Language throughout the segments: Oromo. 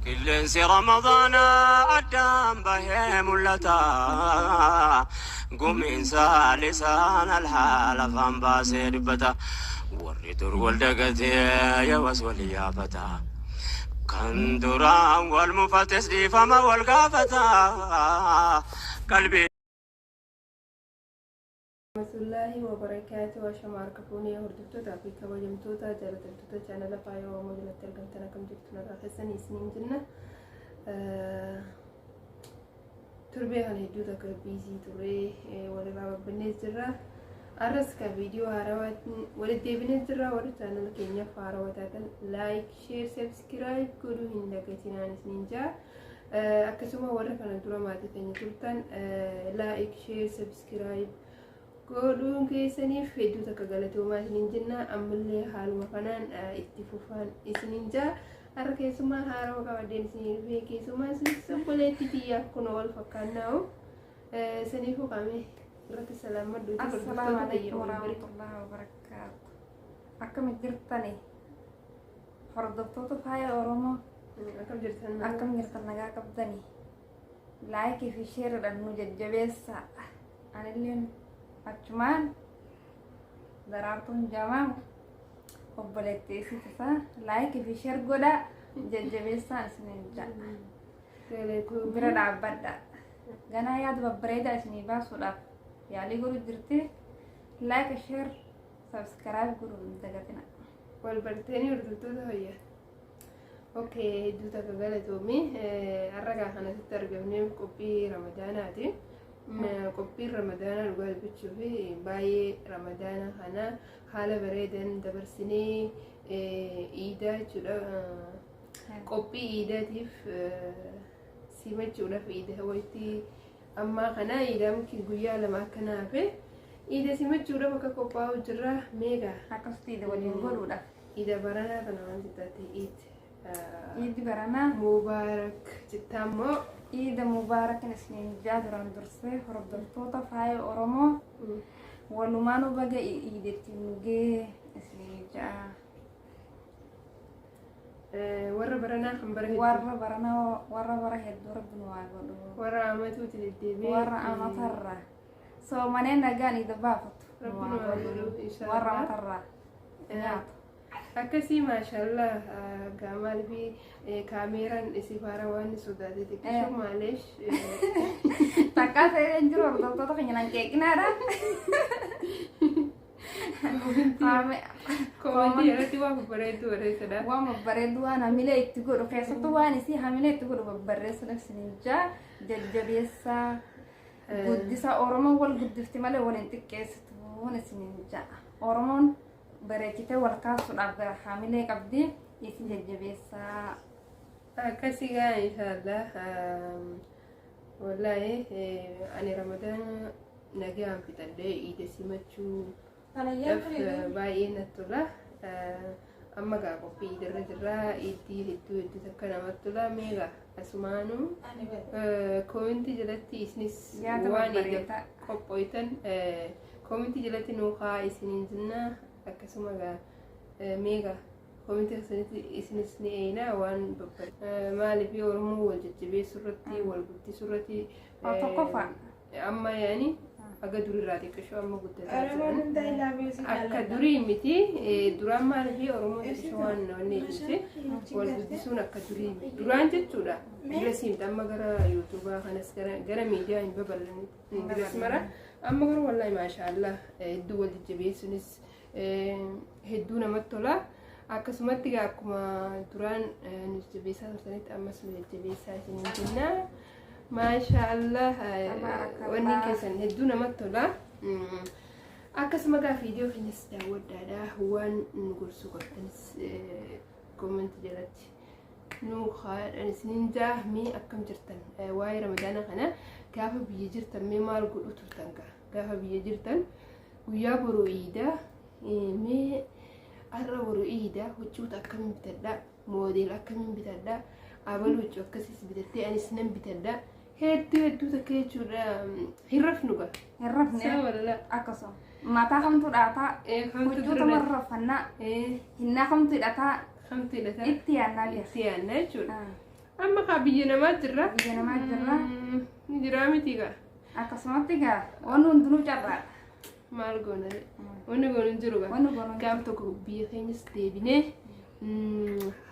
Qilleensi Ramadaanaa addaan bahee mul'ata. Gumiinsa lisaan alhaal afaan baasee dubbata. Warri dur wal dagatee yawas wal yaafata. Kan duraan wal mufates dhiifama wal gaafata. Qalbii. Warahmatullaahi wabarakaatu. Ashama harka fuunee, hordoftoota fi kabajamtoota jaalatamtoota chaanala Faaya Oromoo jalatti argamtan, akkam jirtu? Nagaa keessanii isiniin jenna. Turbee kana hedduu takka busy ture, walirraa babbannee jirra. Arras ka viidiyoo haarawaa walitti deebinee jirra. Warri chaanala keenyaaf haarawaa taatan like, share, subscribe godhuu hin dagatinaan isiniin jaa. Akkasuma warra kana dura maatii keenya turtan like, share, subscribe godhuun keessaniif hedduu takka galatoomaa isiniin jenna. Ammallee haaluma kanaan itti fufaan isiniin jaa. Har'a keessumaa haarawaa qabadeen isinii dhufee, keessumaa isinis obboleetti tiyyaaf kun wal fakkaannaa'u. Saniifuu qaamee irratti salaamadhu. Assalaamu alaikum warahmatullahi wabarakaatu. Akkam jirtani? Hordoftoota Faaya Oromoo. Akkam jirtan? Akkam jirtan, nagaa qabdani? Like fi shareedhaan nu jajjabeessaa. Anilleen achumaan Daraartuun jamaa obboleettii isii tasaa like fi share godhaa, jajjabeessaa isiniin jedha. Bira dhaabbadha. Ganaa yaada babbareedaa isinii baasuudhaaf yaalii godhu jirti. Like, share, subscribe godhuu hin dagatina. Wal barteenii, hordoftoota fayyaa. Okay, hedduu takka galatoomi. Har'a gaa kanasitti argamnee qophii Ramadaanaati. Qophiin Ramadaanaa dhugaa dubbachuu fi baay'ee Ramadaana kana haala bareedan dabarsinee iidaa jechuudha. Qophii iidaatiif simachuudhaaf iida wayitii ammaa kana iidaan guyyaa 2 akka naafe iida simachuudhaaf akka qophaa'u jirra meeqa. Akkasitti iida waliin godhuudhaaf. Iida baranaa kana wanti taate iid. Iidi baranaa. Mubaarak jettaa immoo. Iida mubaarakin isiniin jaa duraan dursee, hordoftoota Faaya Oromoo. Walumaanuu baga iidetti nu gee isiniin jaa. Warra baranaa kan bara hedduu. Warra baranaa, warra bara hedduu rabbi nu haa godhu. Warra amatuuti deddeebi'ee. Warra amatarra. Soomanee nagaan iida baafatu. Rabbi nu haa godhu inshallah. Warra amatarraa nyaatu. Akkasii, maashaallah. Gaamaal fi kaameeraan isii faara waan sodaate xiqqishu maaleesh. Takkaa ta'ee hin jiru, hordoftoota keenya nan qeeqinaadha. Koomentii irratti waan babbareedduu barreessadha. Waan babbareedduu, waan hamilee itti godhu, keessattuu waan isii hamilee itti godhu babbarreessuudhaaf isiniin jaa, jajjabeessaa guddisa. Oromoon wal guddifti malee wal hin xiqqeessituun isiniin jaa. Oromoon bareechitee wal kaasuudhaaf gara hamilee qabdi, isin jajjabeessaa. Akkasii gaa, inshaallah. Wallaahi ani Ramadaana nagaan fixadhee iida simachuu baay'ee natti tola. Amma gaa qophii iidarra jirra. Iiddii hedduu hedduu takka namatti tola. Meeqa asumaanuu koomentii jalatti isinis yaada waan iida babbareedaa qophooytan koomentii jalatti nuu kaa isiniin jenna. Akkasuma gaa meeqa koomentii keessanitti isinis ni eeyna waan babbareedaa. Maaliif Oromoo wal jajjabeessuu irratti, wal guddisuu irratti Tokkoffaa. Amma yaani haga durirraa xiqqishoo amma guddataa jiran. Akka durii miti. Duraan maaliif Oromoo xiqqishoo waan wanni jechuun wal guddisuun akka durii miti. Duraan jechuudha. Dura siimti amma gara yuutuubaa kanas gara miidiyaa hin babal'anne duras mara. Amma garuu wallaahi maashaallah hedduu wal jajjabeessuunis hedduu namatti tola. Akkasumatti egaa akkuma duraan nu jajjabeessaa turtanitti ammas nu jajjabeessaa isiniin jenna. Maashaallah, wanni keessan hedduu namatti tola. Akkasuma gaa viidiyoo keenyas daawwadhaadha. Waan nu gorsuu qabdanis koomentii jalatti nu haadhan isiniin jaa. Mee akkam jirtan? Waa'ee Ramadaana kana gaafa biyya jirtan mee maal godhu turtan gaa? Gaafa biyya jirtan guyyaa boruu iidaa, mee har'a boruu iidaa huccuuta akkamiin bitadhaa? Moodeel akkamiin bitadhaa? Abal huccuu akkasiis bitattee, anis nan bitadhaa. Hedduu hedduu takka jechuudha, hin rafnu gaa. Hin rafne. Saa walala. Akkasuma. Mataa kamtu dhaataa. Kamtu huccuuta dura marraffannaa. Hinnaa kamtu hidhataa. Kamtu hidhataa. Itti yaannaa beeka. Itti yaannaa jechuudha. Amma kaa biyya namaa jirra. Biyya namaa jirra. Ni jiraa miti gaa. Akkasumatti gaa wanni hundinuu carraadha. Maal goona? Wanni goonu hin jiru gaa. Wanni goonu. Gaaf tokko biyya keenyas deebinee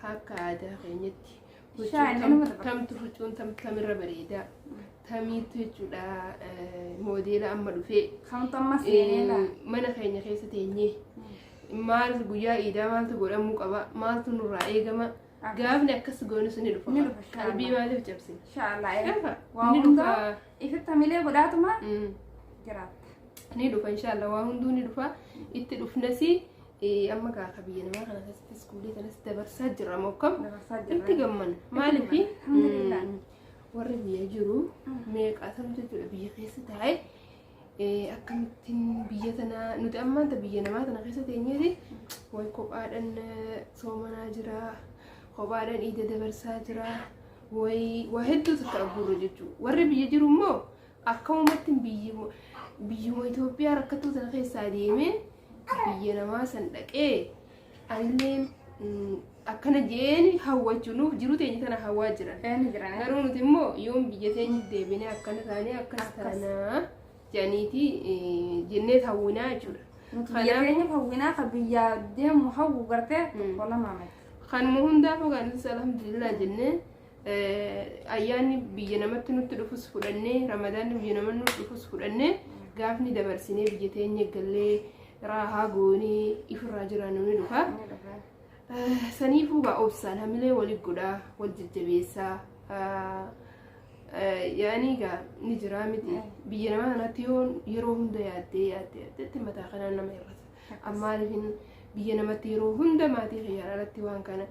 akka aadaa keenyatti tamtu huccuun tamirra bareedaa. Tamiitu jechuudha moodeela amma dhufee. Kamtu amma seenee mana keenya keessa teenyee maal guyyaa iidaa maaltu godhamuu qaba, maaltu nurraa eegama, gaafni akkas goonus ni dhufa. Qalbii maaliif cabsine? Inshaallah. Waa hundaa ifitti hamilee godhaatuma jiraatta. Ni dhufa inshaallah, waa hunduu ni dhufa, itti dhufnas. Amma gaafa biyya namaa kana keessatti iskuulii kanas dabarsaa jirra mokkam itti gammanna. Maaliif warri biyya jiru meeqaatamtu jechuudha biyya keessa taa'ee akkamittiin biyya tana nuti ammaanta biyya namaa tana keessa teenyeeti way kophaadhaan soomanaa jira, kophaadhaan iida dabarsaa jira, way waa hedduutu takka abuurra jechuudha. Warri biyya jiru immoo akkamumatti biyyuma Itoophiyaa rakkattuu tana keessaa deemee biyya namaa san dhaqee anillee akkana jeen hawwachuu nuuf jiru teenya tana hawwaa jiran. Garuu nuti immoo yoom biyya teenya deebinee akkana taanee akkas taanaa jedhaniiti jennee hawwinaa jechuudha. Biyya keenya hawwinaa ka biyya deemu hawwu gartee tokko lama miti. Kanuma hundaafuu kan alhamdulillah jennee ayyaanni biyya namatti nutti dhufus fudhannee, ramadaanni biyya namatti nutti dhufus fudhannee, gaafni dabarsinee biyya teenya gallee raahaa goonee ifirraa jiraannu ni dhufa. Saniifuu gaa obsaan hamilee waliif godhaa, wal jajjabeessaa. Yaani gaa ni jiraa miti, biyya namaa kanatti yoo yeroo hunda yaaddee yaaddee yaaddeetti mataa kanaan nama hir'ata. Ammaaliifin biyya namatti yeroo hunda maatii kiyyaan alatti waan kana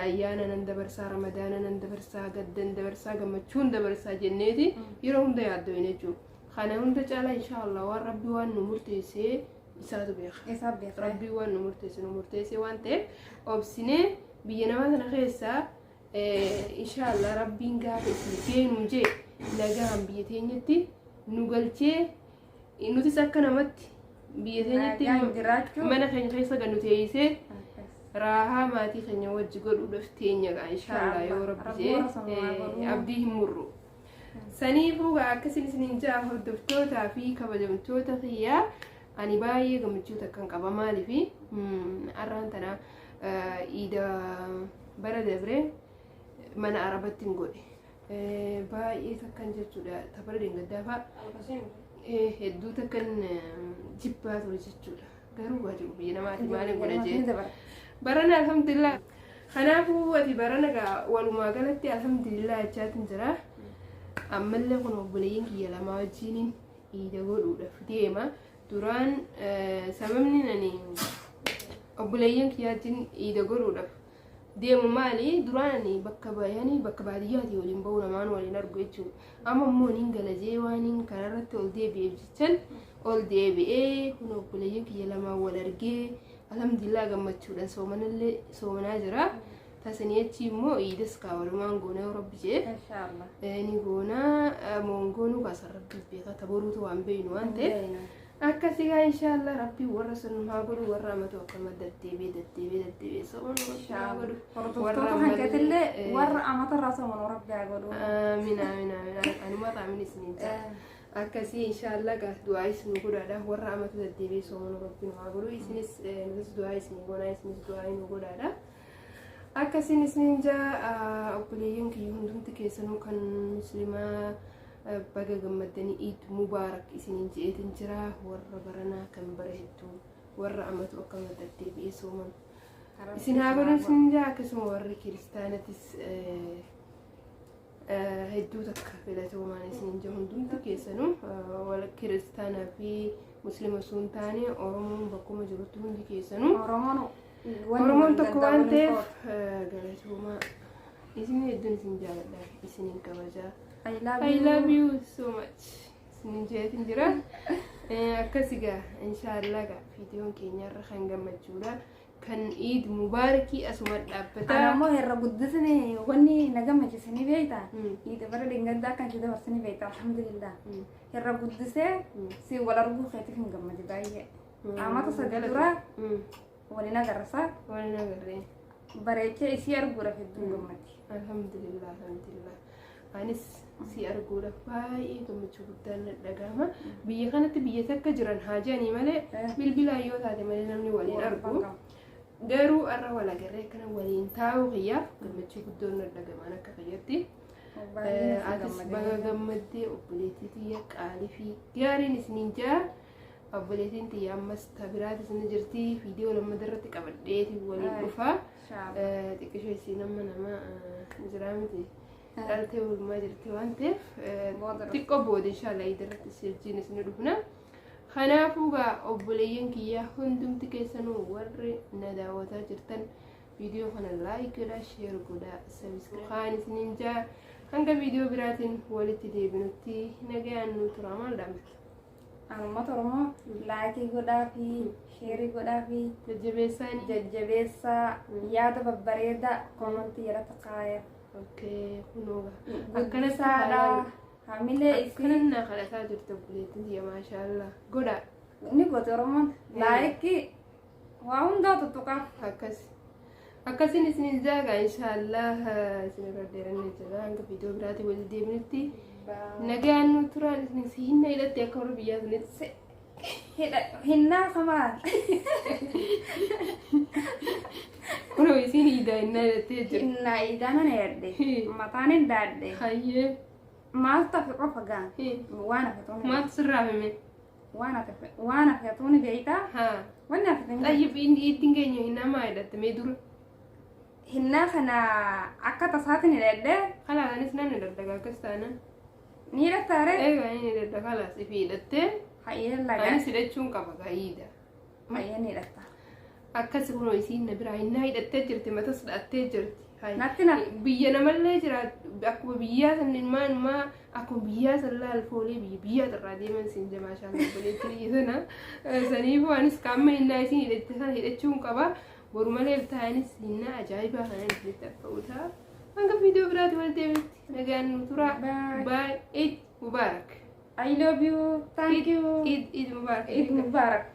ayyaana nan dabarsaa, ramadaana nan dabarsaa, gaddan dabarsaa, gammachuun dabarsaa jenneeti yeroo hunda yaaddoo jechuudha. Kana hunda caalaa inshaallah waan rabbi waan nu murteessee isaatu beeka. Rabbi waan nu murteesse nu murteessee waan ta'eef obsinee biyya namaa sana keessaa inshaallah rabbiin gaafa isin geenuu jee nagaan biyya teenyatti nu galchee nutis akka namatti biyya teenyatti mana keenya keessa gad nu teessee raahaa maatii keenya wajji godhuudhaaf teenya gaa inshaallah yoo rabbi jee abdii hin murru. Saniifuu gaa akkasin isiniin jaa hordoftootaa fi kabajamtoota kiyyaa, ani baay'ee gammachuu takkan qaba. Maaliifi har'aan tana iida bara dabre mana arabatti hin godhe baay'ee takkan jechuudha, tapara deenggaddaa fa'a hedduu takkan jibbaa ture jechuudha. Garuu waa jiru biyya namaati maaliin godha jee barana alhamdulillah. Kanaafuu ati barana gaa walumaa galatti alhamdulillah jechaatiin jira. Ammallee kun obboleeyyiin kiyya lamaa wajjiniin iida godhuudhaaf deema. Duraan sababni ani obboleeyyan kiyya wajjin iida godhuudhaaf deemu maali? Duraan ani bakka bayanii bakka baadiyyaati waliin bahu namaan waliin argu jechuudha. Amma immoo niin galajee waan kanarratti ol deebi'eef jechan ol deebi'ee kun obboleeyyan kiyya lamaan wal argee alhamdulillah gammachuudhaan soomanallee soomanaa jira. Tasanii achi immoo iidas kaa walumaan goona yoo rabbi jee ni goonaa moongoonuu kaasan rabbiif beekaa taboruutu waan beeynu waan ta'eef akkasii gaa inshaallah rabbii warra sun haa godhu, warra amatu akkama deddeebi'ee deddeebi'ee deddeebi'ee soomanu haa godhu. Hordoftoota kan keetillee warra amatarraa soomanu rabbi haa godhu. Amiin amiin amiin, anuma amiin isiniin jira. Akkasii inshaallah gaa du'aa isin godhaadha, warra amatu deddeebi'ee soomanu rabbi nu haa godhu, isinis nutis du'aa isin goonaa, isinis du'aa nu godhaadha. Akkasiin isiniin jaa obboleeyyan kiyya hundumti keessanuu kan muslimaa baga gammaddanii Iid Mubaarak isiniin je'eetin jira. Warra baranaa kan bara hedduu warra amatu akkama deddeebi'ee sooman isin haa godhu isin jaa. Akkasuma warri kiristaanatis hedduu takka filatoomaan isiniin jaa hundumti keessanuu, wal kiristaanaa fi muslima osoo hin taane Oromoon bakkuma jirutti hundi keessanuu Oromoon tokko waan ta'eef galatoomaa isin hedduun isin jaaladha, isinin kabajaa. I love you so much isinin jeetin jira. Akkas egaa inshaallah gaa viidiyoon keenyarra kan gammachuudha kan Iid Mubaarakii asuma dhaabbata. Ana immoo herra guddisni wanni na gammachiisanii beektaa? Iida bara dheengaddaa akka itti dabarsanii beektaa, alhamdulillah. Herra guddisee si wal arguu keetiif hin gammade baay'ee. Amata 3 dura waliin agarra. Waliin agarree. Bareechee isii arguudhaaf hedduu gammade. Alhamdulillah, alhamdulillah. Anis si arguudhaaf baay'ee gammachuu guddaan na dhagahama. Biyya kanatti biyya takka jiran haa jedhanii malee bilbilaan yoo taate malee namni waliin argu. Garuu har'a wal agarree akkana waliin taa'uu kiyyaaf gammachuu guddoon na dhagahaman akka kiyyatti. Atis baga gammaddee, obboleettii tiyya qaalii fi gaariin isiniin jaa. Obboleettiin tiyya ammas tabiraatis ni jirti. Viidiyoo lammata irratti qabadheeti waliin dhufa. Xiqqishoo isiin amma nama jiraa miti. Dhaltee oolmaa jirti waan ta'eef xiqqoo booda inshallah iida irratti wajjin isin dhufna. Kanaafuu gaa obboleeyyan kiyyaa hundumti keessanuu warri na daawwataa jirtan, viidiyoo kana like godhaa, share godhaa, subscribe kaan isiniin jaa. Hanga viidiyoo biraatiin walitti deebinutti nagayaan nu tura. Maal dhaamte? Uummata Oromoo like godhaa fi share godhaa fi jajjabeessaanii jajjabeessaa, yaada babbareedaa comment jalatti kaaya. Okay, kunoo akkanatti. Guddisaadha. Hamilee akkana isii na kadhataa jirti obboleettiin tiyya, maashaallah, godhaa. Ni goote Oromoon like waa hundaa tuttuqaa. Akkas akkasiin isinin jaaga. Inshaallah isin irra dheerannee jira. Hanga viidiyoo biraatiin walitti deebinutti nagaan nu turaan. Isin si hinna hidhatte akka warra biyyaa sanitti. Hinnaa kamaa. Kunoo isiin hiidaa hinnaa hidhattee jirti. Hinnaa idaa nana yadde. Mataan hin daadde. Hayyee. Maal tafe qofa gaa. Waan hafetuun. Maaltu sirraa hime? Waan hafe waan hafetuun beeytaa. Haa. Wanni hafetuun. Xayyib, inni ittiin keenya hinnaa maa hidhatte mee dura? Hinnaa kana akka tasaatiin hidhadhe. Kalaas, anis nan hidhadha akkas taanaan. Ni hidhattaare. Egaa inni hidhadha, kalaas ifi hidhattee. Hayyee lagaa. Anis hidhachuun qaba ga'iidha. Hayyee ni hidhatta. Akkas kunoo isiin na biraa hinnaa hidhattee jirti, matas hidhattee jirti. Hai. Natti na. Biyya namallee jira, akkuma biyyaa san ilmaan maa akkuma biyyaa san laal foolee biyya biyyaa irraa deeman siin jamaa shaan obboleettii biyya sana. Saniifuu anis qaama hinnaa isiin hidhatte sana hidhachuun qaba. Boru malee ta'anis hinnaa ajaa'ibaa kana isinitti akka ta'a. Hanga viidiyoo biraatti wal deebitti nagaan nu tura. Bye. Bye. Eid Mubarak. I love you. Thank you. Eid Mubarak. Eid Mubarak.